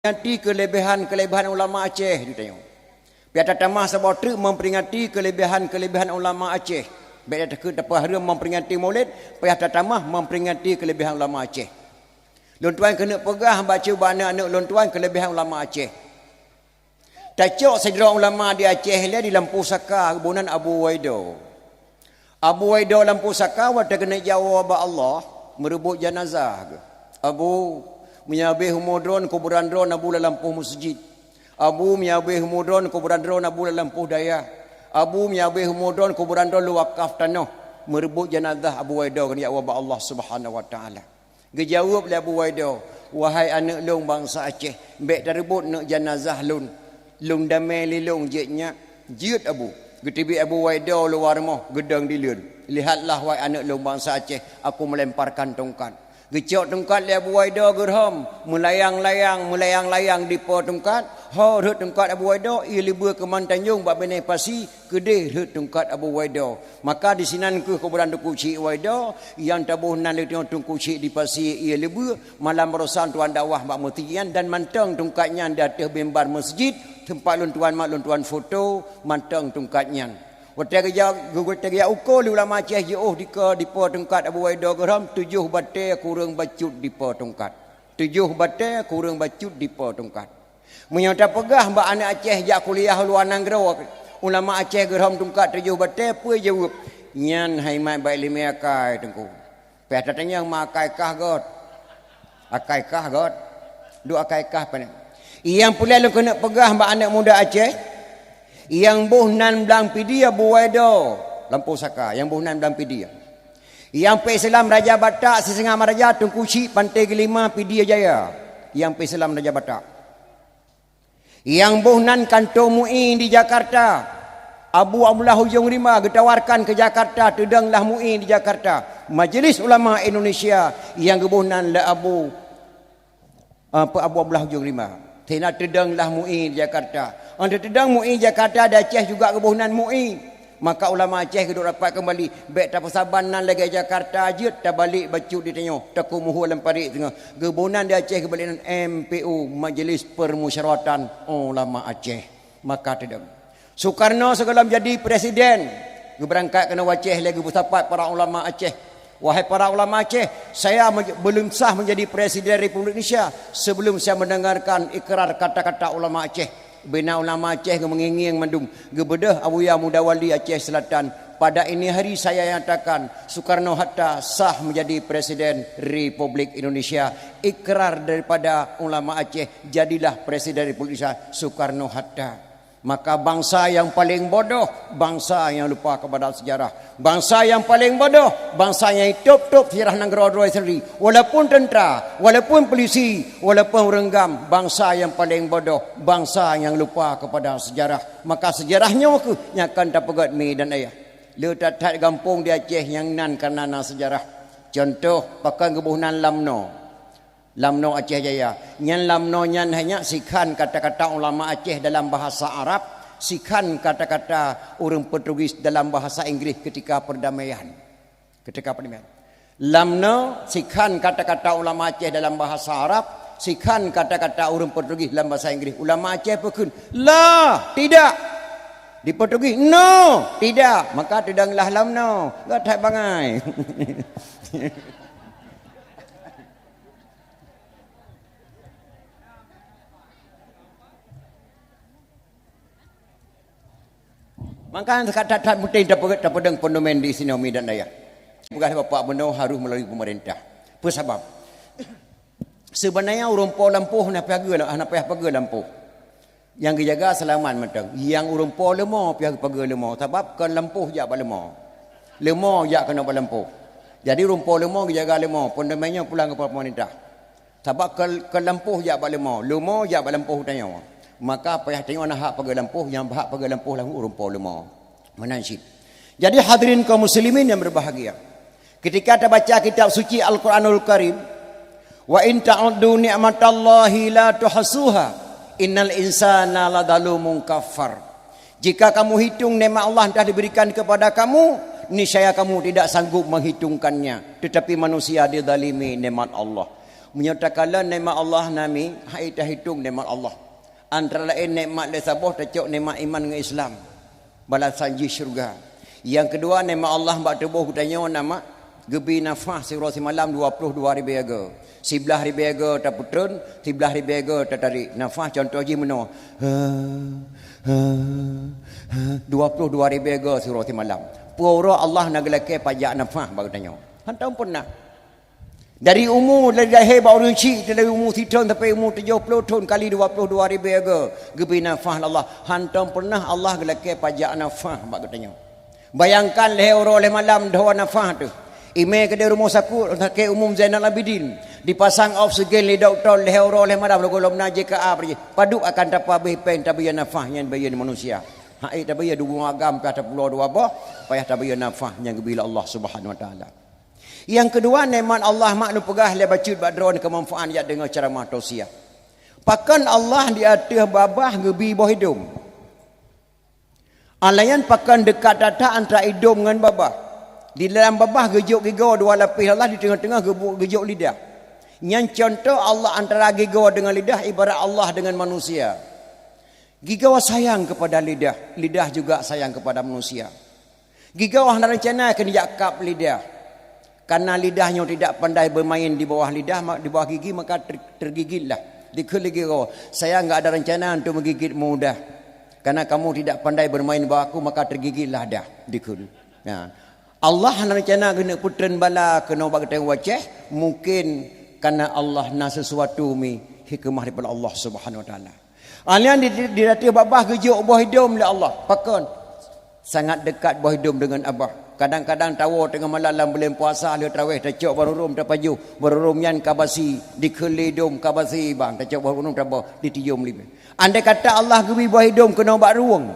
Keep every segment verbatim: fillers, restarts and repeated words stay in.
Peringati keulebihan-keulebihan ulama Aceh, di tanyoe. Payah tatamah saboh treuk memperingati keulebihan-keulebihan ulama Aceh. Bèk takheun tapeuhareuem memperingati Maulid, payah tatamah memperingati keulebihan ulama Aceh. Lôn tuan keuneuk peugah bacut bak aneuk-aneuk lôn tuan keulebihan ulama Aceh. Tacok sidroe ulama di Aceh lé di Lampôh Saka, geuboh nan Abu Waido. Abu Waido Lampôh Saka watèe keuneuk jak woe bak Allah, meureubot janazah geuh. "Abu, meunyo habéh umu droen, kuburan droen Abu lam lampôh meuseujid. Abu, meunyo habéh umu droen, kuburan droen Abu lam lampôh dayah. Abu, meunyo habéh umu droen, kuburan droen lôn wakaf tanoh." Meureubot janazah Abu Waido keuneuk jak woe bak Allah Subhanahu wa Taala. Geujaweueb lé Abu Waido, "Wahai aneuk lôn bansa Aceh, bèk tareubot neuk janazah lôn. Lôn damé lé lôn jeuet nyak." "Jeuet, Abu." Geuteubiet Abu Waido luwa rumoh, geudong dileuen. "Lihatlah, wahai aneuk lôn bansa Aceh, aku melemparkan tongkat." Geucok tongkat lé Abu Waido geurhom, meulayang-layang, meulayang-layang dipo tongkat. Ho rhot tongkat Abu Waido, ie leubue keuman tanjong bak binéh pasi, keudéh rhot tongkat Abu Waido. Maka disinan kheueh kuburan Teungku Chik Waido, nyang taboh nan lé Teungku Chik di pasi ie leubue, malam barosan tuan dakwah bak meuseujid nyan dan mantong tongkat nyan di ateueh mimbar meuseujid, teumpat lôn tuan mat lôn tuan foto, mantong tongkat nyan. Watèe geujak, watèe geujak uko lé ulama Aceh jiôh dikeue dipo tongkat Abu Waido geurhom, tujoh batèe kureueng bacut dipo tongkat. Tujoh batèe kureueng bacut dipo tongkat. Meunyoe tapeugah bak aneuk Aceh jak kuliah u luwa nanggroe, ulama Aceh geurhom tongkat tujoh batèe, peue jaweueb? "Nyan hai mat bak iéleumé akai, Teungku." Payah tatanyong ma akai kah göt. Akai kah göt. Duek akai kah pane. Nyang peureulèe lôn keuneuk peugah bak aneuk muda Aceh, nyang boh nan Blang Pidie Abu Waido, Lampôh Saka, nyang boh nan Blang Pidie. Nyang peuislam Raja Batak Sisingamaraja Teungku Chik Panté Geulima Pidie Jaya, nyang peuislam Raja Batak. Nyang boh nan kanto MUI di Jakarta, Abu Abdullah Ujong Rimba geutawarkan keu Jakarta, teudong lah MUI di Jakarta. Majelis Ulama Indonesia nyang geuboh nan lé Abu, apa, Abu Abdullah Ujong Rimba. Sehingga teudong lah MUI di Jakarta. Óh teudong MUI Jakarta, di Aceh juga geuboh nan MUI. Maka ulama Aceh geuduek rapat keumbali, bèk tapeusaban nan lagèe Jakarta jeuet, tabalek bacut di tanyoe, takumuhu lam parit teungoh. Geuboh nan di Aceh geubalek nan M P U, Majelis Permusyawaratan Ulama Aceh. Maka teudong. Sukarno sigohlom jadi presiden, geubeurangkat keunoe u Aceh lé geupeusapat para ulama Aceh. Wahai para ulama Aceh, saya me-, belum sah menjadi Presiden Republik Indonesia sebelum saya mendengarkan ikrar kata-kata ulama Aceh. Bina ulama Aceh geumeungieng-ngieng mandum, geubeudôh Abuya Muda Wali Aceh Selatan. Pada ini hari saya nyatakan, Soekarno-Hatta sah menjadi Presiden Republik Indonesia. Ikrar daripada ulama Aceh, jadilah Presiden Republik Indonesia Soekarno-Hatta. Maka bangsa yang paling bodoh, bangsa yang lupa kepada sejarah. Bangsa yang paling bodoh, bangsa yang top-top sejarah nanggroe droe sendiri. Walaupun tentara, walaupun polisi, walaupun ureuëng GAM, bangsa yang paling bodoh, bangsa yang lupa kepada sejarah. Maka sejarah nyoe kheuh nyang akan tapeugét mi dan ayah. Le that-that gampông di Aceh nyang nan kana na sejarah. Contoh, pakon geuboh nan Lamno. Lamno Aceh Jaya. Nyan Lamno nyan hanya sikhan kata-kata ulama Aceh dalam bahasa Arab, sikhan kata-kata ureuëng Portugis dalam bahasa Inggris ketika perdamaian. Ketika perdamaian. Lamno sikhan kata-kata ulama Aceh dalam bahasa Arab, sikhan kata-kata ureuëng Portugis dalam bahasa Inggris. Ulama Aceh peukheun, "La, tidak." Di Portugis, "No, tidak." Maka teudong lah Lamno. Gata bangai. Maka that-that penting tape-, tapeudong fenomen di sinoe mi dan dayah. Peugah bapak bunoe harus melalui pemerintah. Peue sabab? Sebenarnya ureuëng po lampôh hana payah geu-, hana payah pageue lampôh. Nyang geujaga seulamat mantong. Nyang ureuëng po leumo payah pageue leumo. Sabab kon lampôh jak bak leumo. Leumo jak keunoe bak lampôh. Jadi ureuëng po leumo geujaga leumo. Fenomen nyoe pulang keu pemerintah. Sabab kon, kon lampôh jak bak leumo, leumo jak bak lampôh tanyoe. Maka payah tanyoe na hak pageue lampôh, nyang berhak pageue lampôh lam ureuëng po leumo. Meunan cit. Jadi hadirin kaum muslimin yang berbahagia, ketika tabaca kitab suci Al-Quranul Karim, "Wa in ta'uddu ni'matallahi la tuhsuha, innal insana ladzalumun kafar." Jika kamu hitung nikmat Allah yang telah diberikan kepada kamu, niscaya kamu tidak sanggup menghitungkannya. Tetapi manusia dizalimi nikmat Allah. Meunyoe takalon nikmat Allah nami, hai tahitong nikmat Allah. Antara laén nikmat lé saboh tacok nikmat iman ngon Islam. Balasan jih syurga. Nyang keudua, nikmat Allah bak tuboh geutanyoe na mak, geubi nafah siuroe simalam dua ploh dua ribée go. Siblaih ribée go tapeutreun, siblaih ribée go tatarek. Nafah contoh jih meunoe. Ha, ha, ha. Dua ploh dua ribée go siuroe simalam. Peue uroe Allah na geulakée pajak nafah bak geutanyoe? Hantom pernah. Dari umu, dari lahé bak ureuëng chik, dari umu sithon sampai umu tujoh ploh thon kali dua ploh dua ribée go geubi nafah lé Allah. Hantom pernah Allah geulakée pajak nafah bak geutanyoe. Bayangkan lhée uroe lhée malam dhoe nafah teuh. Imé keudeh rumoh sakét, sakét umum Zainal Abidin. Dipasang oksigen lé dokto lhée uroe lhée malam lagée lom na J K A. Padub akan tapabéh péng tabiyeu nafah nyang biyeu manusia. Hai tabiyeu dua agam payah tapulo dua boh, payah tabiyeu nafah nyang geubi lé Allah Subhanahu Wa Taala. Nyang keudua, nikmat Allah mak lôn peugah lé bacut bak droeneuh keumanfaat jak deungoe ceramah tausiah. Pakon Allah di ateueh babah geubi boh idom? Alayan pakon deukat that-that antara idom ngon babah? Di dalam babah geujok gigoe dua lapéh lé Allah, di teungoh-teungoh geubu-, geujok lidah. Nyan contoh Allah antara gigoe deungon lidah ibarat Allah deungon manusia. Gigoe sayang kepada lidah, lidah juga sayang kepada manusia. Gigoe hana rencana keu neujak kab lidah. Karena lidah nyoe tidak pandai bermain di bawah lidah, ma-, di bawah gigi, maka ter-, tergigitlah. Dikheun lé gigoe, "Saya enggak ada rencana untuk menggigitmu dah. Karena kamu tidak pandai bermain bawah aku, maka tergigitlah dah." Dikheun. Nah, Allah hana rencana geuneuk peutreun bala keunoe bak geutanyoe u Aceh, mungkin karena Allah na sesuatu mi hikmah daripada Allah Subhanahu Wa Taala. Alyan di, di, di ateueh babah geujok boh idom lé Allah. Pakon? Sangat dekat boh idom deungon babah. Kadang-kadang tawoe teungoh malam lam buleuen puasa lheueh tarawéh tacok barurôm tapajoh. Barurôm nyan ka basi, dikheun lé idom ka basi bang, tacok barurôm taboh, ditium lé. Andai kata Allah geubi boh idom keunoe bak rueng,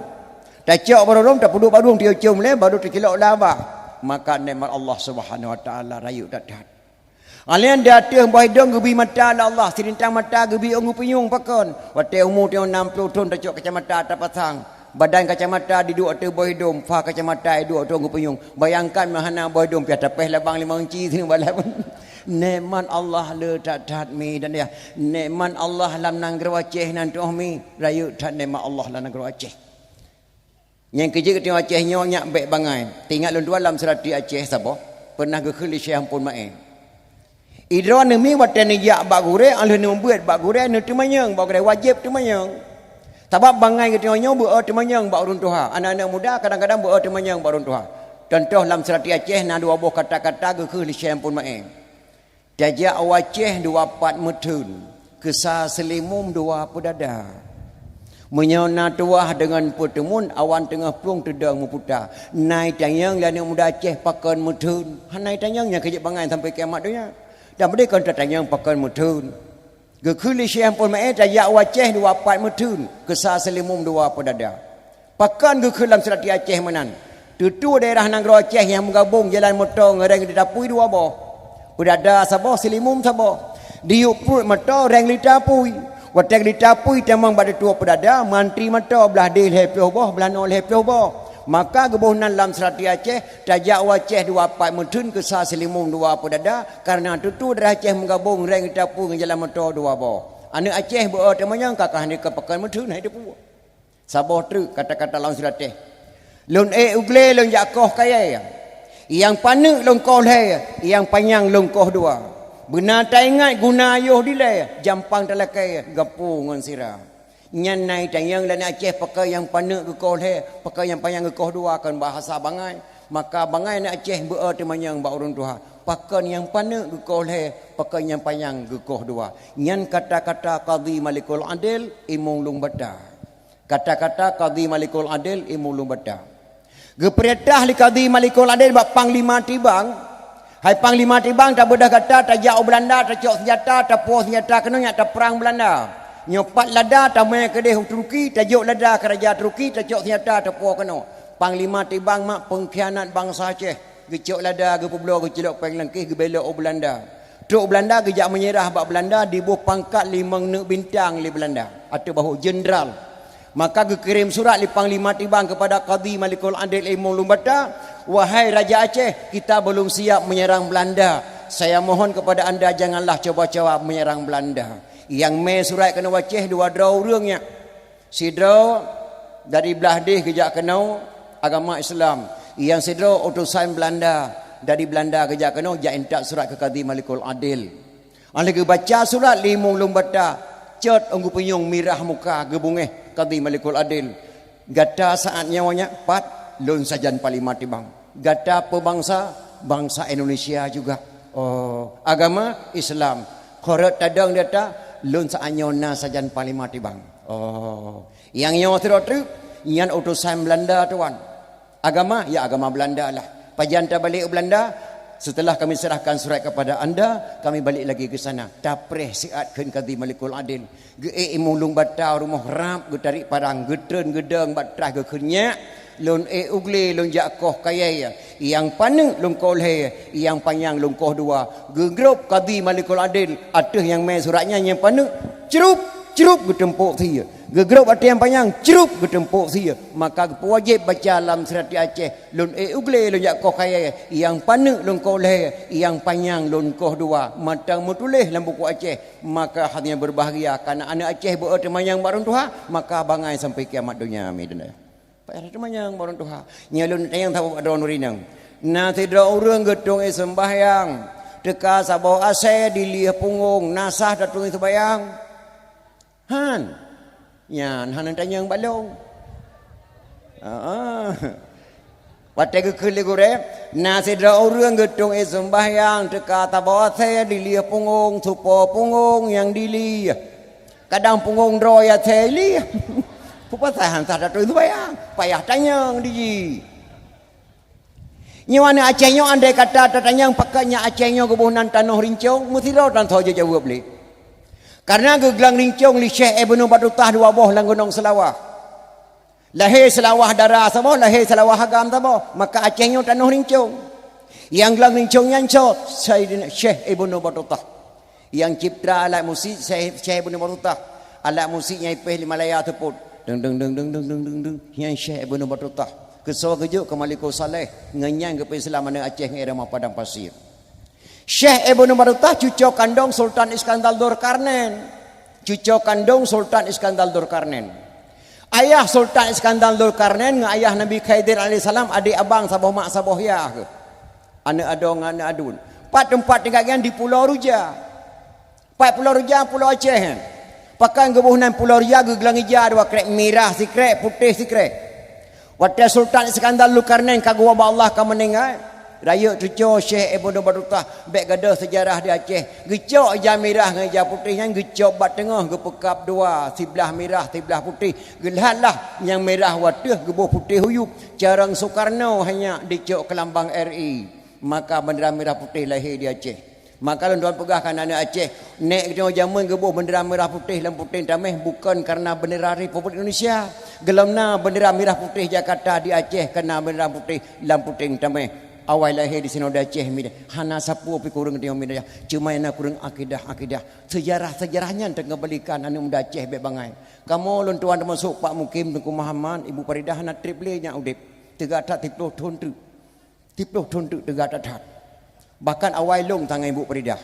tacok barurôm tapeuduek bak rueng tiucom lé baru teucilok lam babah, maka nikmat Allah Subhanahu Wa Taala rayeuk that-that. Alyan di ateueh boh idom geubi mata lé Allah, sirintang mata geubi ôn geupinyueng pakon. Watée umu tanyoe nam ploh thon tacok kacamata tapasang. Badan kacamata diduek ateueh boh idom, fa kacamata iduek ateueh ôn geupinyueng. Bayangkan meuhana boh idom pih tapéh labang limong inci sineuk balai. Nikmat Allah le that-that mi dan ya. Nikmat Allah lam nanggroe Aceh nan tuoh mi. Rayeuk that nikmat Allah lam nanggroe Aceh. Nyang keujeuet geutanyoe Aceh nyoe nyak bék bangai. Teuingat lôn tuan lam seurati Aceh saboh, peunah geukheun lé Syekh Ampon Maé. Idroe neumi watée neujak bak gurée, alheuh neubeuet bak gurée, neuteumanyong bak gurée, wajéb teumanyong. Sabab bangai geutanyoe nyoe beu-o teumanyong bak ureuëng tuha. Aneuk-aneuk muda kadang-kadang beu-o teumanyong bak ureuëng tuha. Contoh lam seurati Aceh na dua boh kata-kata geukheun lé Syekh Ampon Maé. Tajak u Aceh dua pat meutheun, keusa seulimum dua peudada. Meunyoe na tuwah deungon peuteumun, awan teungoh plueng teudong meuputa. Nai tanyong lé aneuk muda Aceh pakon meutheun. Hana tanyong nyang keujeuet bangai sampai kiamat donya. Dan beudeh kon tatanyong pakon meutheun. Geukheun lé Syekh Ampon Maé tajak u Aceh dua pat meutheun, keusa seulimum dua peudada. Pakon geukheun lam seurati Aceh meunan? Tutoe daerah nanggroe Aceh nyang meugabong jalan moto ngon reng di tapui dua boh. Peudada saboh, seulimum saboh. Diyueb pruet moto reng di tapui. Watée di tapui tamong bak tutoe peudada, mantri moto blah deh lhée ploh boh, blah noe lhée ploh boh. Maka geuboh nan lam seurati Aceh, tajak u Aceh dua pat meutheun keusa seulimum dua peudada, kareuna tutoe daerah Aceh meugabong reng di tapui ngon jalan moto dua boh. Aneuk Aceh beu-o teumanyong ka kah nyoe keu pakon meutheun hai teupeu. Saboh treuk kata-kata lam seurati. Lôn ék u glé lôn jak koh kayée. Nyang paneuk lôn koh lhée, nyang panyang lôn koh dua. Beuna taingat guna yoh dilée, jampang talakée gapu ngon sira. Nyan nai tanyong lé aneuk Aceh pakon nyang paneuk geukoh lhée, pakon nyang panyang geukoh dua kon bahasa bangai. Maka bangai aneuk Aceh beu-o teumanyong bak ureuëng tuha. Pakon nyang paneuk geukoh lhée, pakon nyang panyang geukoh dua. Nyan kata-kata Qadhi Malikul Adil, Imum Lueng Bata. Kata-kata Qadhi Malikul Adil, Imum Lueng Bata. Geupeurintah lé Qadhi Malikul Adil bak Panglima Tibang, "Hai Panglima Tibang, tabeudoh gata tajak u Beulanda, tacok seunjata, tapuwoe seunjata keunoe nyak taprang Beulanda. Nyoe pat lada tamé keudeh u Turki, tajok lada keu raja Turki, tacok seunjata tapuwoe keunoe." Panglima Tibang mak peungkhianat bansa Aceh, geucok lada, geupeubloe, geucilok péng langkéh, geubelok u Beulanda. Trok Beulanda geujak meunyeurah bak Beulanda, diboh pangkat limong neuk bintang lé Beulanda, ateueh bahô jeundral. Maka geukirém surat lé Panglima Tibang keupada Qadhi Malikul Adil Imum Lueng Bata, "Wahai Raja Aceh, kita belum siap menyerang Belanda. Saya mohon kepada anda, janganlah coba-coba menyerang Belanda. Nyang mé surat keunoe u Aceh dua droe ureuëng nyan. Sidroe dari blah deh geujak keunoe, agama Islam. Nyang sidroe utosan Belanda, dari Belanda geujak keunoe, jak intat surat keu Kadhi Malikul Adil. Lheueh geubaca surat, limong lueng bata, cot onggu punyueng mirah muka, geubungéh Kadhi Malikul Adil. Gata saat nyoe nyan pat, lôn sajan panglima tibang. Gata peue bansa? Bansa Indonesia juga. Oh, agama Islam. Keu rot tadong di ata, lôn saat nyoe na sajan panglima tibang. Oh, nyang nyoe sidroe treuk, nyan utosan Belanda, tuan. Agama, ya, agama Belanda lah. Pajan tabalek u Belanda? Setelah kami serahkan surat kepada anda, kami balik lagi ke sana. Tapreh siat kheun Kadhi Malikul Adil. Geuék limong lueng bata rumoh rab, geutarék parang, geutreun geudong bak traih, geukheun nyak, lôn ék u glé, lôn jak koh kayèe. Nyang paneuk lôn koh lhèe, nyang panyang lôn koh dua. Geugrôp Kadhi Malikul Adil ateueh nyang mé surat nyan, nyang paneuk, crup, crup, geuteumpok sie. Geugrôp ateueh nyang panyang, crup, geuteumpok sie. Maka geupeuwajéb baca lam seurati Aceh, lôn ék u glé, lôn jak koh kayèe, nyang paneuk lôn koh lhèe, nyang panyang lôn koh dua. Mantong meutuléh lam buku Aceh. Maka hadirin berbahagia, karena aneuk Aceh beu teumanyong bak ureuëng tuha, maka bangai sampai kiamat donya. Amin. Payah teumanyong bak ureuëng tuha. Nyoe lôn tanyong saboh bak droeneuh rinong. Na sidroe ureuëng geutueng ék seumbahyang, teuka saboh asèe di lieh punggong, na sah tatueng ék seumbahyang? Han. Nyan hana tanyong bak lôn. Haa. Watèe geukheun lé gurèe, na sidroe ureuëng geutueng ék seumbahyang, teuka saboh asèe di lieh punggong, supo punggong nyang di lieh. Kadang punggong droe asèe lieh. Peue pasai han sah tatueng seumbahyang? Payah tanyong di jih. Nyoe aneuk Aceh nyoe, andai kata tatanyong pakon nyak Aceh nyoe geuboh nan tanoh rincong, meusidroe tan soe jijaweueb lé. Karena geuglang rincong lé Syekh Ibnu Batutah dua boh lam Gunong Seulawah. Lahé Seulawah dara saboh, lahé Seulawah agam saboh, maka Aceh nyoe tanoh rincong. Nyang glang rincong nyan soe? Saidina Syekh Ibnu Batutah. Nyang cipta alat musik Syekh, Syekh Ibnu Batutah. Alat musik nyang ipéh lé Malaya seupôt. Deng, deng, deng. Nyan Syekh Ibnu Batutah. Keusoe geujok keu Malikul Saleh. Ngon nyan geupeu-Islam aneuk Aceh ngon irama Padang Pasir. Syekh Ibnu Batutah cuco kandong Sultan Iskandar Dzulkarnain. Cuco kandong Sultan Iskandar Dzulkarnain. Ayah Sultan Iskandar Dzulkarnain ngon ayah Nabi Khidir alaihissalam adék abang saboh mak saboh yah. Aneuk adoe ngon aneuk aduen. Pat teumpat tinggai nyan di Pulo Ruja. Pat Pulo Ruja, Pulo Aceh. Pakon geuboh nan Pulo Ruja, geuglang ija dua krek, mirah sikrek, putéh sikrek. Watèe Sultan Iskandar Dzulkarnain ka geuwoe bak Allah ka meuninggai, rayeuk cuco Syekh Ibnu Batutah bèk gadôh seujarah di Aceh. Geucok ija mirah ngon ija putéh nyan, geucok bak teungoh, geupeukab dua, siblah mirah, siblah putéh. Geulhat lah nyang mirah u ateueh, geuboh putéh u yup. Carông Sukarno hanya dicok keu lambang R I. Maka bendera mirah putéh lahé di Aceh. Maka lôn tuan peugah keu aneuk Aceh, nèk geutanyoe jameun geuboh bendera mirah putéh lam puténg taméh bukon kareuna bendera Republik Indonesia. Gohlom na bendera mirah putéh Jakarta, di Aceh ka na bendera putéh lam puténg taméh. Awai lahé di sinoe di Aceh mi, hana sapeue pih kureueng geutanyoe mi, cuma na kureueng akidah-akidah. Seujarah-seujarah nyan teungku balikan aneuk muda Aceh bèk bangai. Kamoe lôn tuan teumasok Pak Mukim, Teungku Muhammad, Ibu Faridah hana trép lé nyak udép. Teuga that siplôh thon teuk. Siplôh thon teuk teuga that-that. Bahkan awai lôn sang ngon Ibu Faridah.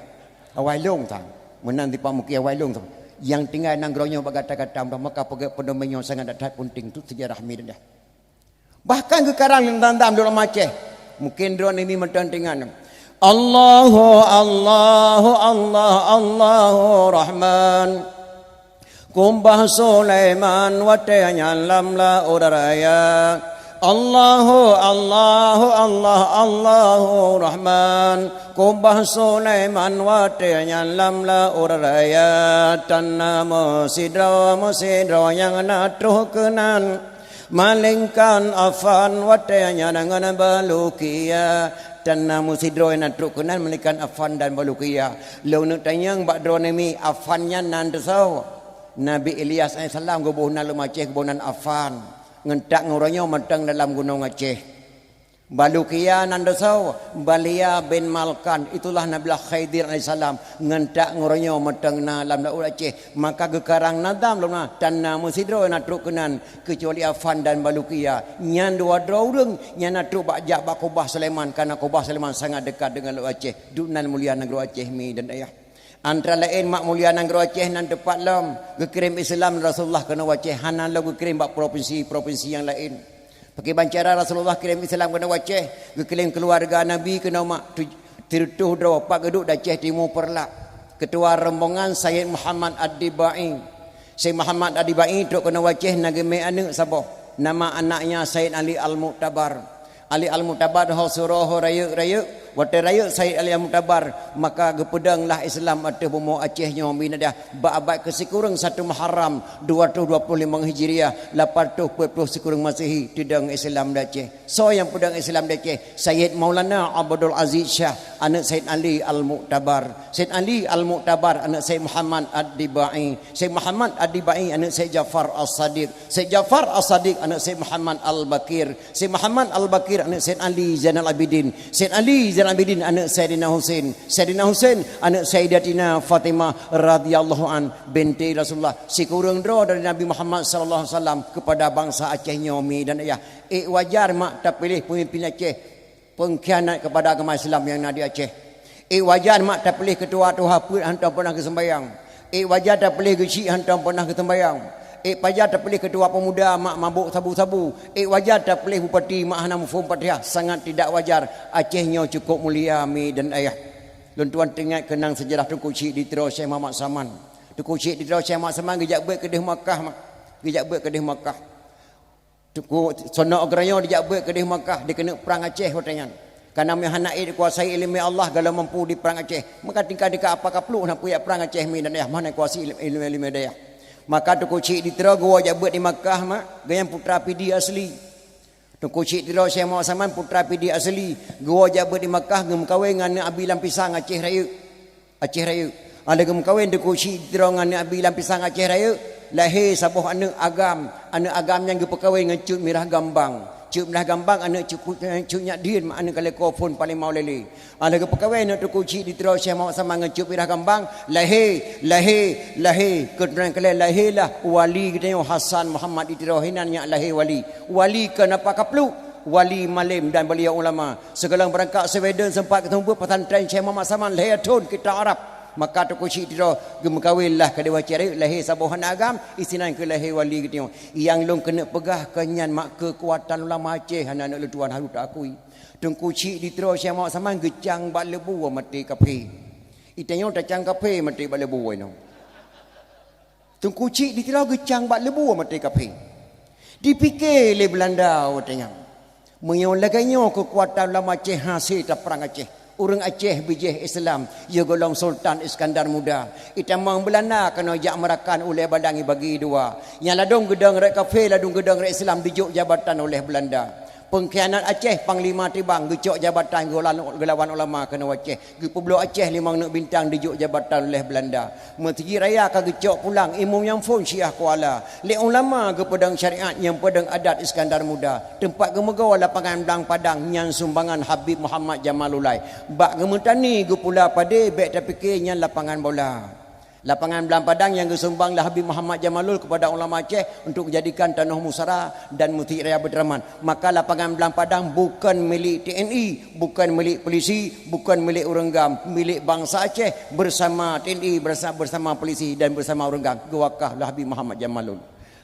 Awai lôn sang. Meunan di Pak Mukim awai lôn sang. Nyang tinggai nanggroe nyoe bak gata-gata mudah maka peugét peudoman nyoe sangat that-that peunteng tu seujarah mi dah. Bahkan geukarang lam dam-dam di Aceh. Mungkin droeneuh mi mantong teuingat. Allahu, Allahu, Allah, Allahu Rahman. Kumbah Sulaiman watèe nyan lam laôt raya. Allahu, Allahu, Allah, Allahu Rahman. Kumbah Sulaiman watèe nyan lam laôt raya. Tan na meusidroe, meusidroe nyang na troh keunan. Malingkan Afan watèe nyan ngon Balukia. Tan na meusidroe na trok keunan malingkan Afan dan Balukia. Lôn neuk tanyong bak droeneuh mi, Afan nyan nan teusoe? Nabi Ilyas alaihissalam geuboh nan lam Aceh, geuboh nan Afan. Ngon that ngon uroe nyoe mantong dalam gunong Aceh. Balukia nan deusawa, Balia bin Malkan, itulah Nabilah Khidir alaihissalam, ngon tak ngon uroe nyoe mantong na lam laôt Aceh. Maka geukarang nazam lom na, tan na meusidroe na trok keunan, keucuali Afan dan Balukia. Nyan dua droe ureuëng nyang na trok bak jak bak Kubah Sulaiman, karena Kubah Sulaiman sangat dekat dengan laôt Aceh. Duek nan mulia nanggroe Aceh mi dan ayah. Antara laén mak mulia nanggroe Aceh nan teupat lom geukirém Islam Rasulullah keunoe Aceh, hana lom geukirém bak propinsi-propinsi nyang laén. Pakriban cara Rasulullah kirém Islam keunoe Aceh, geukirém keuluwarga Nabi keunoe mak tu-, sireutôh droe, pat geuduek di Aceh Timu Peureulak. Keutua rombongan Sayyid Muhammad Ad-Dibai. Sayyid Muhammad Ad-Dibai trok keunoe Aceh na geumé aneuëk saboh, nama anaknya Sayyid Ali Al-Mu'tabar. Ali Al-Mu'tabar ho suroe ho rayeuk-rayeuk, watée rayeuk Sayyid Ali Al-Mu'tabar, maka geupeudong lah Islam ateueh bumoe Aceh nyoe mi dan ayah bak abad keusikureueng satu Muharram dua ratus dua puluh lima Hijriah, lapan ratus empat puluh sikureueng Masehi teudong Islam di Aceh. Soe nyang peudong Islam di Aceh? Sayyid Maulana Abdul Aziz Syah, aneuëk Sayyid Ali Al-Mu'tabar. Sayyid Ali Al-Mu'tabar, aneuëk Sayyid Muhammad Ad-Dibai. Sayyid Muhammad Ad-Dibai, aneuëk Sayyid Ja'far As-Sadiq. Sayyid Ja'far As-Sadiq, aneuëk Sayyid Muhammad Al-Baqir. Sayyid Muhammad Al-Baqir, aneuëk Sayyid Ali Zainal Abidin. Sayyid Ali Zainal Abidin, aneuëk Sayyidina Husain. Sayyidina Husain, aneuëk Sayyidatina Fatimah radhiyallahu an, binti Rasulullah. Sikureueng droe dari Nabi Muhammad sallallahu alaihi wasallam kepada bangsa Aceh nyoe mi dan ayah. Ék wajar mak tapiléh peumimpin Aceh pengkhianat kepada agama Islam nyang na di Aceh. Ék wajar mak tapiléh keutua tuha peuet hantom peunah geuseumbayang. Ék wajar tapiléh geuchik hantom peunah geuseumbayang. Ék wajar tapiléh keutua peumuda mak mabôk sabu-sabu. Ék wajar tapiléh bupati mak hana muphom Fatihah. Sangat tidak wajar. Aceh nyoe cukup mulia mi dan ayah. Lôn tuan teuingat keunang seujarah Teungku Chik di Tiro Syekh Muhammad Saman. Teungku Chik di Tiro Syekh Muhammad Saman geujak beuet keudeh Makkah mak. Geujak beuet keudeh Makkah. Teungku Sonok Geurayoe dijak beuet keudeh Makkah dikeuneuk prang Aceh watée nyan. Karena meuhana ék dikuasai ileumé Allah, galom mampu di prang Aceh. Maka tingkat-tingkat apa kapluek na peuyak prang Aceh mi dan ayah, meuhana kuasai ileumé-ileumé dayah. Maka Teungku Chik di Tiro geuwoe jak beuet di Makkah mak, geuh nyan putra Pidie asli. Teungku Chik di Tiro Syekh Muhammad Saman putra Pidie asli, geuwoe jak beuet di Makkah geumeukawen ngon aneuëk Abi Lam Pisang Aceh Rayeuk. Aceh Rayeuk. Óh lheueh geumeukawen Teungku Chik di Tiro ngon aneuëk Abi Lam Pisang Aceh Rayeuk, lahé saboh aneuëk agam. Aneuëk agam nyan geupeukawen ngon Cut Mirah Gambang. Cut Mirah Gambang aneuëk Cut, Cut Nyak Dien, aneuëk ka lheueh ka phon Panglima Ulèe. Óh lheueh geupeukawen aneuëk Teungku Chik di Tiro Syekh Muhammad Saman ngon Cut Mirah Gambang, lahé, lahé, lahé, keuturonan keu lhée lahé lah wali geutanyoe Hasan Muhammad di Tiro hinan nyak lahé wali. Wali keu napa kapluek? Wali malém dan beliau ulama. Sigohlom beurangkat Sweden seumpat geuteumeubeuet pesantren Syekh Muhammad Saman lhée thon kitab Arab. Maka Teungku Chik di Tiro geumeukawen lah keudeh Aceh Rayeuk, lahé saboh aneuëk agam, isinan keu lahé wali geutanyoe. Nyang lôn keuneuk peugah keu nyan mak keukuatan ulama Aceh hana aneuk leutuan harôh taakui. Teungku Chik di Tiro Syekh Muhammad Saman geucang bak leubu maté kaphé. Itanyoe tacang kaphé maté bak leubu inoe. Teungku Chik di Tiro geucang bak leubu maté kaphé. Dipike lé Beulanda watée nyan. Meunyoe lagée nyoe keukuatan ulama Aceh hase taprang Aceh, ureuëng Aceh bijéh Islam, ya gohlom Sultan Iskandar Muda, itamong Beulanda keunoe jak meurakan ulée Padang ibagi dua. Nyang ladôm geudong rot kaphé, ladôm geudong rot Islam dijok jabatan uleh Beulanda. Peungkhianat Aceh, Panglima Tibang geucok jabatan geulawan ulama keunoe Aceh. Geupeubloe Aceh limong neuk bintang dijok jabatan uleh Beulanda. Meuseujid raya ka geucok pulang Imum Nyang Phon Syiah Kuala. Lé ulama geupeudong syariat nyang peudong adat Iskandar Muda. Teumpat geumeugoe lapangan Blang Padang nyan sumbangan Habib Muhammad Jamalulai. Bak geumeutani geupula padé bék tapike nyan lapangan bola. Lapangan Blang Padang nyang geusumbang lé Habib Muhammad Jamalul kepada ulama Aceh untuk dijadikan tanoh musara dan meuseujid raya Baiturrahman. Maka lapangan Blang Padang bukon milék T N I, bukon milék polisi, bukon milék ureuëng GAM, milék bansa Aceh bersama T N I, bersa-, bersama polisi dan bersama ureuëng GAM, geuwakaf lé Habib Muhammad Jamalul.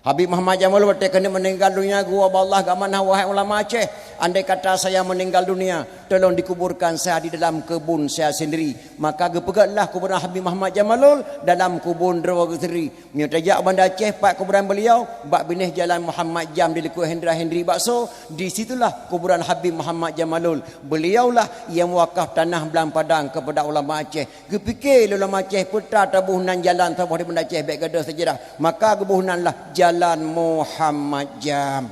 Habib Muhammad Jamalul watée keuneuk meuninggal dunia geuwoe bak Allah geuamanah, "Wahai ulama Aceh, andai kata saya meninggal dunia, tolong dikuburkan saya di dalam kebun saya sendiri." Maka geupeugötlah kuburan Habib Muhammad Jamalul dalam kubun droe geuh sendiri. Meunyoe tajak Banda Aceh, pat kuburan beliau, bak binéh Jalan Muhammad Jam di likot Hendra Hendri Bakso, di situlah kuburan Habib Muhammad Jamalul. Beliaulah yang mewakaf tanah Blang Padang kepada ulama Aceh. Geupike lé ulama Aceh, peue ta taboh nan jalan saboh di Banda Aceh bék gadôh seujarah. Maka geuboh nan lah Jalan Muhammad Jam.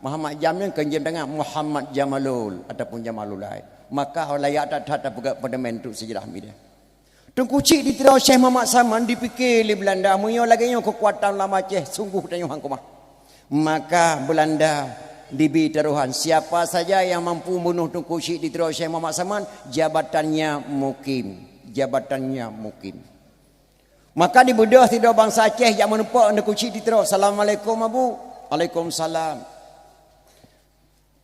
Muhammad Jam nyan kon jam tangan, Muhammad Jamalul ataupun Jamalulai. Maka layak that-that tapeugah pada meuntreuk seujarah mi deh. Teungku Chik di Tiro Syekh Muhammad Saman dipike lé Beulanda, meunyoe lagée nyoe keukuatan ulama Aceh, sunggoh tanyoe hana keumah. Maka Beulanda Dibi tarohan, siapa saja yang mampu bunoh Teungku Chik di Tiro Syekh Muhammad Saman, jabatannya mukim. Jabatannya mukim. Maka dibeudôh sidroe bansa Aceh jak meuneupok Teungku Chik di Tiro. "Assalamualaikum, Abu." "Waalaikumsalam."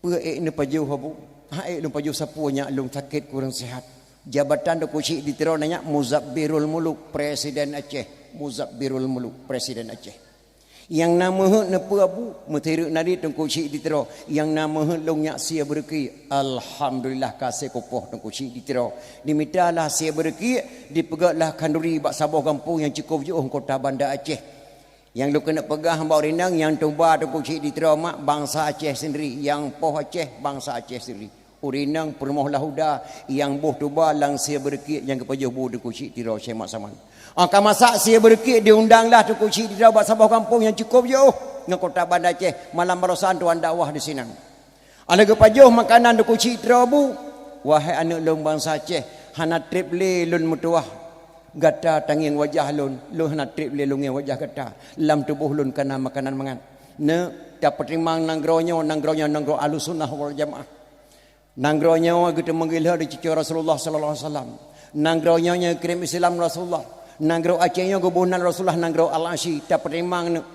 "Peue ék neupajoh, Abu?" "Hana ék lôn pajoh sapeue, nyak lôn sakét kurang sehat." Jabatan Teungku Chik di Tiro na nyak Muzabbirul Muluk, Presiden Aceh. Muzabbirul Muluk, Presiden Aceh. "Nyang na meuheuet neupeue, Abu?" "Meuteureuek nari Teungku Chik di Tiro. Nyang na meuheuet lôn nyak sie beureukiek." "Alhamdulillah, ka sie kupoh Teungku Chik di Tiro." Dimitalah sie beureukiek, dipeugötlah khanduri bak saboh gampông nyang cukôp jiôh kota Banda Aceh. Nyang lôn keuneuk peugah bak ureueng inong, nyang tuba Teungku Chik di Tiro mak bansa Aceh sendiri, nyang poh Aceh bansa Aceh sendiri. Ureueng inong peurumoh Lahuda, nyang boh tuba lam sie beureukiek nyang geupajoh bu Teungku Chik di Tiro Syekh Mat Saman. Ka masak sie beureukiek, diundanglah Teungku Chik di Tiro bak saboh gampông nyang cukôp jiôh ngon kota Banda Aceh. Malam barosan tuan dakwah di sinan. Lheueh geupajoh makanan Teungku Chik di Tiro bu, "Wahai aneuk lôn bansa Aceh, hana treb lé lôn meutuwah gata tangieng wajah lôn, lôn hana treb lé lôn ngieng wajah gata. Lam tuboh lôn ka na makanan mangat. Neuk, tapeutimang nanggroe nyoe, nanggroe nyoe nanggroe Ahlussunnah wal Jamaah. Nanggroe nyoe geuteumeung geuh di cucu Rasulullah sallallahu alaihi wasallam. Nanggroe nyoe nyang geukirém Islam Rasulullah. Nanggroe Aceh nyoe geuboh nan Rasulullah nanggroe Al-Asyi, tapeutimang neuk.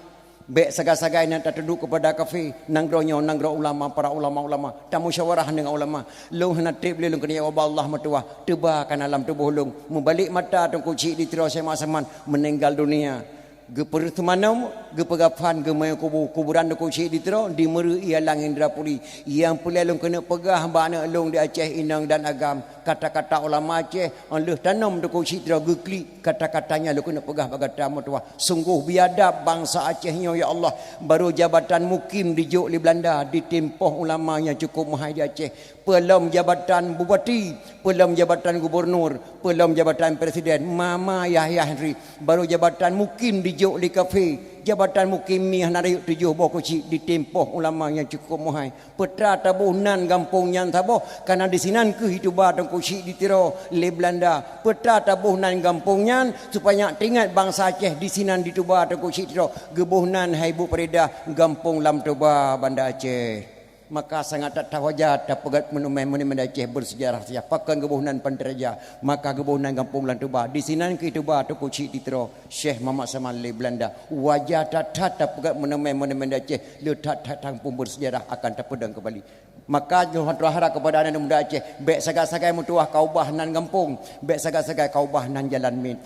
Bék sagai-sagai neuk tatuduek keupada kafé, nanggroe nyoe nanggroe ulama, para ulama-ulama. Tamusyawarah deungon ulama. Lôn hana treb lé lôn keuneuk ubak Allah meutuwah. Tuba ka na lam tuboh lôn." Meubalek mata Teungku Chik di Tiro Syekh Mat Saman, meuninggal dunia. Geupeureuseumanoe, geupeugafan, geumé kubu, kuburan Teungku Chik di Tiro, di Meureu ié lam Indrapuri. Nyang peureulée lôn keuneuk peugah bak aneuk lôn di Aceh, inong dan agam, kata-kata ulama Aceh, óh lheueh tanom Teungku Chik di Tiro geuklik, kata-kata nyan lôn keuneuk peugah bak gata meutuwah. Sunggoh biadab bansa Aceh nyoe, ya Allah, barô jabatan mukim dijok lé Beulanda, ditimpoh ulama nyang cukôp meuhai di Aceh. Peulom jabatan bupati, peulom jabatan gubunur, peulom jabatan presiden, mama yah-yah ri, barô jabatan mukim dijok lé kafé, jabatan mukim mi hana rayeuk tujoh boh kucik ditimpoh ulama nyang cukôp meuhai. Peue teuma taboh nan gampông nyan saboh, kareuna disinan kheueh jituba Teungku Chik di Tiro lé Beulanda. Peue teuma taboh nan gampông nyan, supaya teuingat bansa Aceh disinan jituba Teungku Chik di Tiro, geuboh nan hai bu Faridah gampông Lam Toba Banda Aceh. Maka sangat that-that wajar tapeugét monumen-monumen Aceh bersejarah siah pakon geuboh nan Pantai Raja, maka geuboh nan gampông Lam Toba. Disinan kheueh jituba Teungku Chik di Tiro, Syekh Muhammad Saman lé Beulanda. Wajar that-that tapeugét monumen-monumen Aceh, le that-that gampông bersejarah akan tapeudong keumbali. Maka lôn hana harap keupada aneuk muda Aceh, bék sagai-sagai meutuwah ka ubah nan gampông, bék sagai-sagai ka ubah nan jalan miet.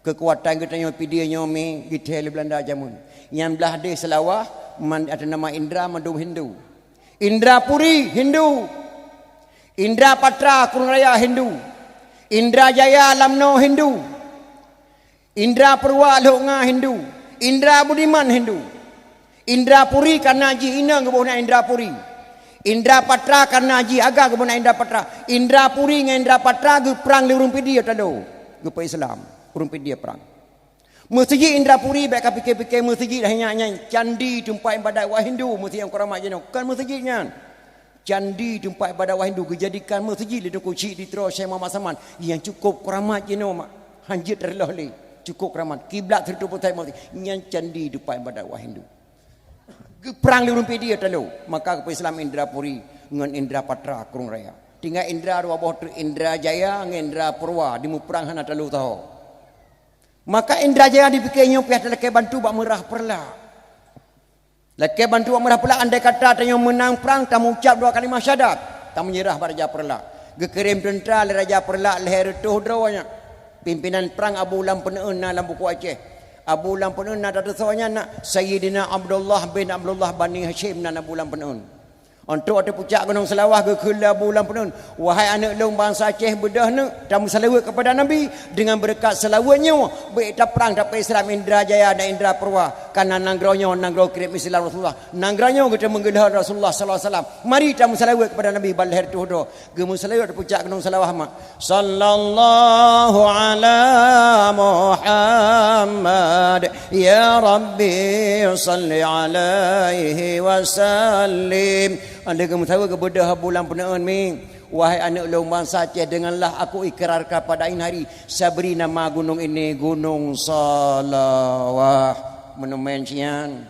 Keukuatan geutanyoe Pidie nyoe mi geuthée lé Beulanda jameun. Nyang blah deh Seulawah man ateueh nama Indra mandum Hindu. Indra Puri Hindu. Indra Patra Krueng Raya Hindu. Indra Jaya Lamno Hindu. Indra Purwa Lhok Nga Hindu. Indra Budiman Hindu. Indra Puri kareuna jih inong geuboh nan Indra Puri. Indra Patra kareuna jih agam geuboh nan Indra Patra. Indra Puri ngon Indra Patra geuprang lé ureuëng Pidie talo. Geupeu Islam. Ureuëng Pidie prang. Meuseujid Indra Puri bék ka pike-pike meuseujid hanya nyan candi teumpat iébadat awak Hindu, meuseujid nyang keuramat jinoe. Kon meuseujid nyan. Candi teumpat iébadat awak Hindu geujadikan meuseujid lé Teungku Chik di Tiro Syekh Muhammad Saman nyang cukôp keuramat jinoe mak. Hanjeuet reuloh lé. Cukôp keuramat. Kiblat sireutoh peutai meuseujid. Nyan candi teumpat iébadat awak Hindu. Geuprang lé ureuëng Pidie talo, maka geupeu Islam Indra Puri ngon Indra Patra Krueng Raya. Tinggai Indra dua boh treuk, Indra Jaya ngon Indra Purwa, dimuprang hana talo saho. Maka Indra Jaya dipike nyoe piah talakée bantu bak Meurah Peurla. Lakée bantu bak Meurah Peurla, andai kata tanyoe meunang prang, tameuucab dua kalimah syahadat, tameunyeurah bak Raja Peurla. Geukirém teuntra lé Raja Peurla lhée reutôh droe nyan. Pimpinan prang Abu Lam Peuneuen na lam buku Aceh. Abu Lam Peuneuen na tatusoe nyan na Sayyidina Abdullah bin Abdullah Bani Hasyim nan Abu Lam Peuneuen. Untuk ateueh pucak Gunong Seulawah geukheun lé Abu Lam Peuneuen, "Wahai aneuk lôn bansa Aceh, beudôh neuk tameuseulaweuet keupada Nabi. Deungon beureukat seulaweuet nyoe, bék taprang tapeu Islam Indra Jaya dan Indra Purwa, kareuna nanggroe nyoe nanggroe kirém Islam Rasulullah. Nanggroe nyoe geuteumeung geulheueh Rasulullah sallallahu alaihi wasallam. Mari tameuseulaweuet keupada Nabi bak lhée reutôh droe." Geumeuseulaweuet di pucak Gunong Seulawah mak. Sallallahu ala Muhammad, ya Rabbi salli alaihi wasallim. Lheueh geumeuseulaweuet geubeudôh Abu Lam Peuneuen mi, "Wahai aneuk lôn bansa Aceh, dengarlah aku ikrarkan pada ini hari, saya beri nama gunung ini Gunung Seulawah." Monumen sian.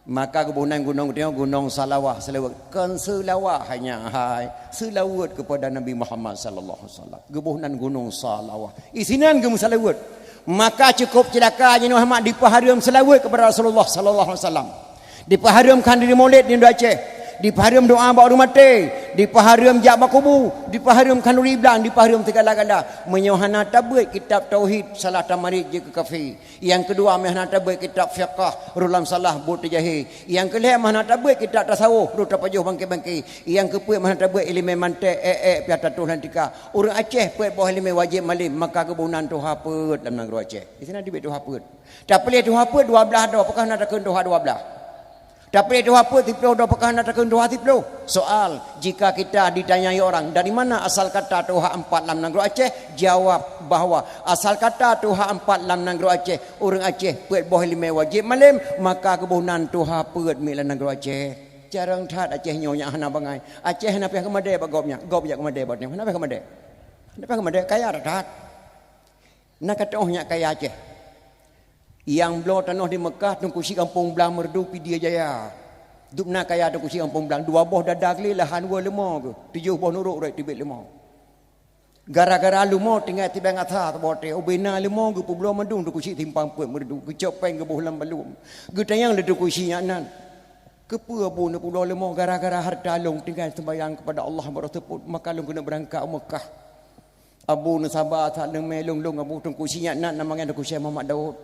Maka geuboh nan gunong geutanyoe Gunong Salawah, seulaweuet. Kon seulawah hanya hai, seulaweuet keupada Nabi Muhammad sallallahu alaihi wasallam. Geuboh nan Gunong Salawah. Isinan geumeuseulaweuet. Maka cukup cilaka jinoe Ahmad dipeuhareuem seulaweuet keupada Rasulullah sallallahu alaihi wasallam. Dipeuhareuem khanduri maulid di Aceh. Dipeuhareuem doa bak ureuëng maté. Dipeuhareuem jak bak kubu. Dipeuhareuem khanduri blang. Dipeuhareuem segala-gala. Meunyoe hana tabeuet kitab tauhid, salah tamarit jeuet keu kafé. Nyang keudua, meuhana tabeuet kitab fiqah, rôh lam salah buet teujahé. Nyang keulhée, meuhana tabeuet kitab tasawuf, rôh tapajoh bangke-bangke. Nyang keupeuet, meuhana tabeuet iéleumé mantek, ék-ék, piah tatuh lam tika. Ureuëng Aceh peuet boh iéleumé wajéb malém, maka geuboh nan tuha peuet lam nanggroe Aceh. Di sinan teubiet tuha peuet. Tapiléh tuha peuet dua blaih droe, apakah na takheun tuha dua blaih? Tapiléh tuha peuet siplôh droe, apakah na takheun tuha siplôh? Soal, jika kita ditanyai orang, "Dari mana asal kata tuha empat lam nanggroe Aceh?" Jawab bahwa asal kata tuha empat lam nanggroe Aceh, ureuëng Aceh peuet boh iéleumé wajéb malém, maka geuboh nan tuha peuet miet lam nanggroe Aceh. Carông that Aceh nyoe nyang hana bangai. Aceh hana piah keumadée bak gob nyan, gob jak keumadée bak nyoe. Hana piah keumadée. Hana piah keumadée, kaya that-that. Na ka teuôh nyak kaya Aceh. Nyang bloe tanoh di Meukah, Teungku Chik Gampông Blang Meureudu, Pidie Jaya. Dubna kaya Teungku Chik Gampông Blang, dua boh dada glé lahan weu leumo geuh, tujoh boh nurok rot teubiet leumo. Gara-gara leumo tinggai tibeng asa saboh watée, ubena leumo geupeubloe mandum Teungku Chik Simpang Peuet Meureudu, geucok péng geuboh lam balum. Geutanyong lé Teungku Chik nyak nan, "Keupeue Abu neupeubloe leumo?" "Gara-gara hareuta lôn tinggai seumbahyang keupada Allah baroe seupôt, maka lôn keuneuk beurangkat u Meukah." Abu neusaba that leumé lôn-lôn Abu Teungku Chik nyak nan nama nyan Teungku Syekh Muhammad Daud.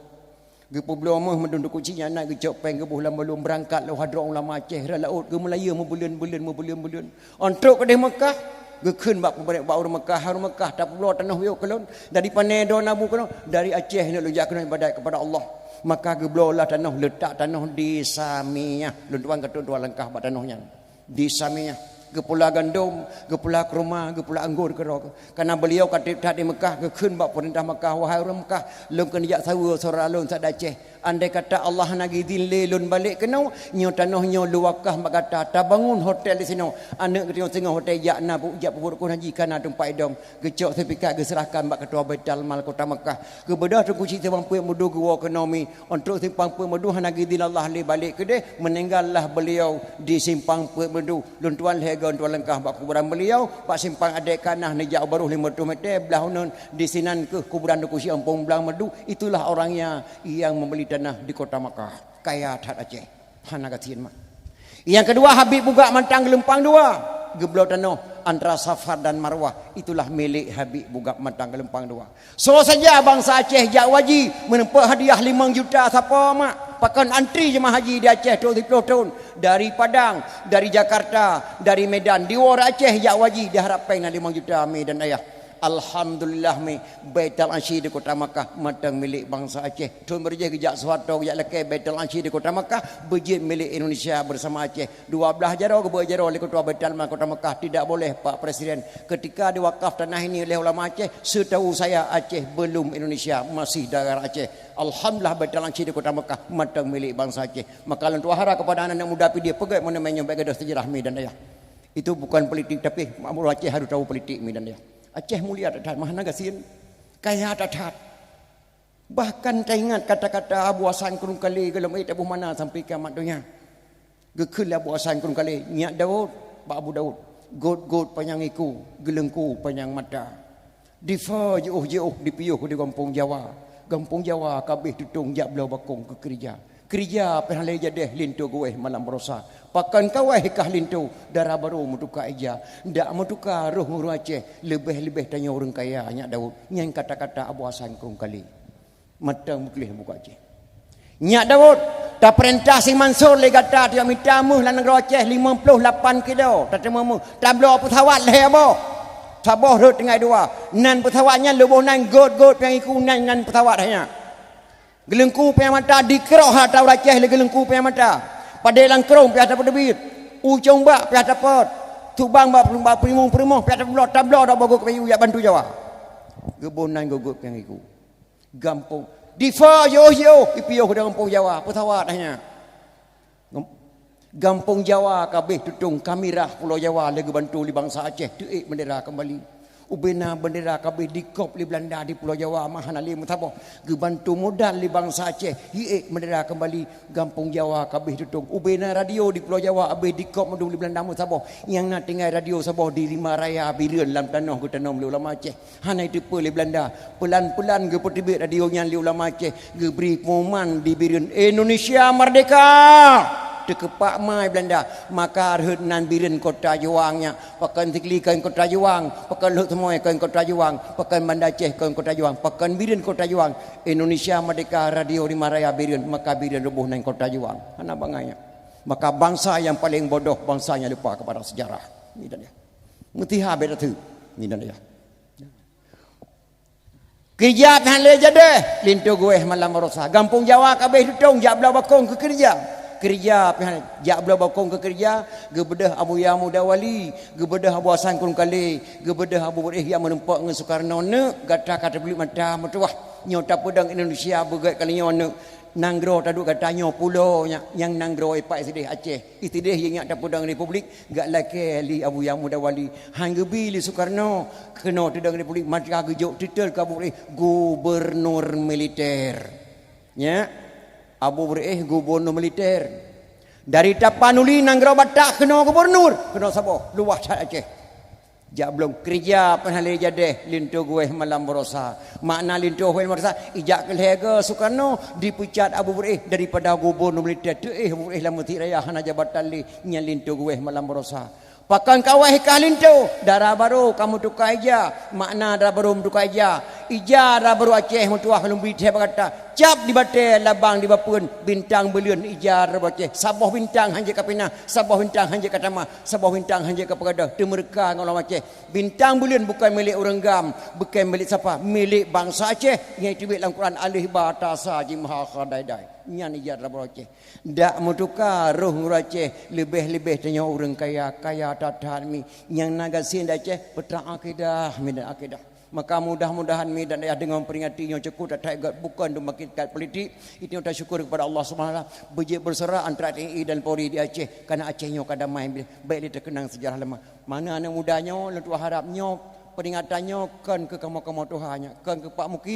Geupeubloe méuh mandum Teungku Chik nyak nan geucok péng geuboh lam balum beurangkat lom hadroe ulama Aceh rot laôt geumeulayeue meubuleuen-buleuen, meubuleuen-buleuen. Óh trok keudeh Meukah, geukheun bak peubarek bak ureuëng Meukah, "Hai ureuëng Meukah, tapeubloe tanoh yôh keu lôn, dari pané droeneuh Abu keunoe?" "Dari Aceh neuk lôn jak keunoe iébadat keupada Allah." Maka geubloe lah tanoh, leutak tanoh di Samiyah. Lôn tuan ka tuan langkah bak tanoh nyan. Di Samiyah, geupula gandom, geupula keuruma, geupula anggor keudroe. Kareuna beuliau ka treb that di Meukah, geukheun bak peurintah Meukah, "Wahai ureuëng Meukah, lôn keuneuk jak saweue syedara lôn saat di Aceh. Andai kata Allah hana geuidhin lé lôn balek keunoe, nyoe tanoh nyoe lôn wakaf bak gata, tabangun hotel di sinoe. Aneuëk geutanyoe singoh watée jak na bu-, jak peubuet rukon haji ka na teumpat idong." Geucok seurtifikat geuseurahkan bak keutua Baitul Mal kota Meukah. Geubeudôh Teungku Chik Simpang Peuet Meureudu geuwoe keunoe mi. Óh trok Simpang Peuet Meureudu hana geuidhin Allah lé balek keudeh, meuninggal lah beuliau di Simpang Peuet Meureudu. Lôn tuan lhée goe lôn tuan langkah bak kuburan beuliau, bak simpang adek ka na neujak u barôh limong reutôh meter, blaih uneun, di sinan keuh kuburan Teungku Chik Gampông Blang Meureudu. Itulah orangnya yang membeli tanah di kota Makkah. Kaya that Aceh. Hana gasien mak. Nyang keudua, Habib Bugak Mantang Geulumpang Dua. Geubloe tanoh antara Safa dan Marwah. Itulah milék Habib Bugak Mantang Geulumpang Dua. Soe saja bansa Aceh jak haji, meureumpok hadiah limong juta sapo mak. Pakon antri jeumaah haji di Aceh trok siplôh thon. Dari Padang, dari Jakarta, dari Medan, di luwa Aceh jak haji, diharab péng na limong juta mi dan ayah. Alhamdulillah mi, Baitul Asyi di kota Makkah mantong milék bansa Aceh. Thon beureujeih geujak Soeharto geujak lakée Baitul Asyi di kota Makkah, beujeuet milék Indonesia bersama Aceh. Dua blaih jaroe geubeuet jaroe lé keutua Baitul Mal kota Makkah, tidak boleh Pak Presiden. Ketika diwakaf tanah ini oleh ulama Aceh, setahu saya Aceh belum Indonesia, masih daerah Aceh. Alhamdulillah, Baitul Asyi di kota Makkah mantong milék bansa Aceh. Maka lôn tuan harap kepada anak-anak muda Pidie, peugét monumen nyoe bak gadoh sejarah mi dan ayah. Itu bukan politik, tapi makmur Aceh harus tahu politik mi dan ayah. Aceh mulia that-that, mah hana gasien, kaya that-that. Bahkan taingat kata-kata Abu Hasan Krueng Kalé gohlom ék taboh mana sampai kiamat donya. Geukheun lé Abu Hasan Krueng Kalé, "Nyak Daud, bak Abu Daud, gôt-gôt panyang iku, geuleungku panyang mata. Difa jiôh-jiôh dipiôh di gampông Jawa. Gampông Jawa ka abéh tutong jak bloe bakong keu keurija. Keurija pih hana lé jadéh linto geuwéh malam baroesa. Pakon ka wéh kah linto, dara barô meutuka ija. Dak meutuka roh ureuëng Aceh, leubeh-leubeh tanyoe ureuëng kaya, Nyak Daud." Nyan kata-kata Abu Hasan Krueng Kalé. Mantong meutuléh buku Aceh. "Nyak Daud, tapeurintah si Mansur lé gata tajak mita méuh lam nanggroe Aceh limong ploh lapan kilo, tateumé méuh, tabloe peusawat lhée boh. Saboh rhot tinggai dua. Nan peusawat nyan leuboh nan gôt-gôt panyang iku nan, nan peusawat hai nyan. Geuleungku panyang mata dikeurok hareuta ureuëng Aceh lé geuleungku panyang mata. Padé lam krông pih tapeuteubiet. U cong bak pih tapot. Subang bak, bak peurumoh-peurumoh pih tabloe, tabloe dak boh gôt kayu jak bantu Jawa." Geuboh nan gôt-gôt panyang iku. Gampông. Difa jiôh-jiôh, ipiôh di gampông Jawa, peusawat hai nyan. Gam-, gampông Jawa ka abéh tutong, ka mirah Pulo Jawa lé geubantu lé bansa Aceh teuék bendera keumbali. Ubena bendera kabeh dikop lé Belanda di Pulo Jawa, ma hana lé meusaboh. Geubantu modal lé bansa Aceh, hiék bendera keumbali, gampông Jawa kabeh tutong. Ubena radio di Pulo Jawa abeh dikop mandum lé Belanda meusaboh. Nyang na tinggai radio saboh di Rima Raya Bireuen lam tanoh geutanom lé ulama Aceh. Hana jiteupeue lé Belanda. Pelan-pelan geupeuteubiet radio nyan lé ulama Aceh, geubri pengumuman di Bireuen, "Indonesia merdeka!" Teukeupak mai Belanda, maka rhot nan Bireuen kota juang nyan. Pakon Sigli kon kota juang, pakon Lhokseumawe kon kota juang, pakon Banda Aceh kon kota juang, pakon Bireuen kota juang. Indonesia merdeka, radio Rima Raya Bireuen, maka Bireuen ruboh nan kota juang. Hana bangai nyan. Maka bansa yang paling bodoh, bansa yang lupa kepada sejarah. Ni dan ya. Meusiha beda tu. Ni dan ya. Keurija pih hana lé jadeh, linto geuéh malam baroesa. Gampông Jawa kabeh tutong jak bloe bakong keu keurija. Keurija pih hana, jak bloe bakong keu keurija, geubeudôh Abuya Muda Wali, geubeudôh Abu Hasan Krueng Kalé, geubeudôh Abu Beureueh nyang meurumpok ngon Sukarno, neuk gata ka tabuleut mata meutuwah. Nyoe tapeudong Indonesia beugét kali nyoe neuk. Nanggroe taduek gata nyoe pulo nya, nyang nanggroe ipak sideh Aceh. Isideh ingat tapeudong republik, gak lakée lé Abuya Muda Wali. Han geubi lé Sukarno, keunoe teudong republik, maka geujok titel keu Abu Beureueh gubernur militer. Nya, Abu Beureueh gubernur militer. Dari Tapanuli nanggroe Batak keunoe gubernur, keunoe saboh, luwah that Aceh. Jak bloe keurija pih hana lé jadeh, linto geuéh malam baroesa. Makna linto geuéh malam baroesa, ijak keu lhée goe Sukarno, dipeucat Abu Beureueh daripada gubernur militer, teuéh Abu Beureueh lam meuseujid raya hana jabatan lé, nyan linto geuéh malam baroesa. Pakon kawai kah linto, dara barô ka meutuka ija, makna dara barô meutuka ija. Ija dara barô Aceh meutuwah lôn bri thée bak gata, cap di batée, labang di bapeuen, bintang buleuen ija dara barô Aceh. Saboh bintang han jeuet ka pinah, saboh bintang han jeuet ka tamah. Saboh bintang han jeuet ka peugadôh, teumeureuka ngon ulama Aceh. Bintang buleuen bukon milék ureuëng GAM, bukon milék sapa, milék bansa Aceh. Nyang teubiet lam Quran, alif ba ta sa jim ha kha dai dai. Nyan ija dara barô Aceh. Dak meutuka roh ureuëng Aceh, leubeh-leubeh tanyoe ureuëng kaya, kaya that-that mi. Nyang na gasien di Aceh, peutrang akidah, mi dan akidah. Maka mudah-mudahan mi dan ayah deungon peuringati nyoe cukôp that-that gét, bukon untuk membangkitkan politik. Itu nyoe tasyukur kepada Allah Subhanahu Wa Taala. Beujeuet beuseurak antara T N I dan Polri di Aceh, karena Aceh nyoe ka damai, baik lé teukeunang sejarah lama. Mana aneuk muda nyoe, lôn tuah harap nyoe peuringatan nyoe kon keu kamoe-kamoe tuha nyoe, kon keu Pak Muki.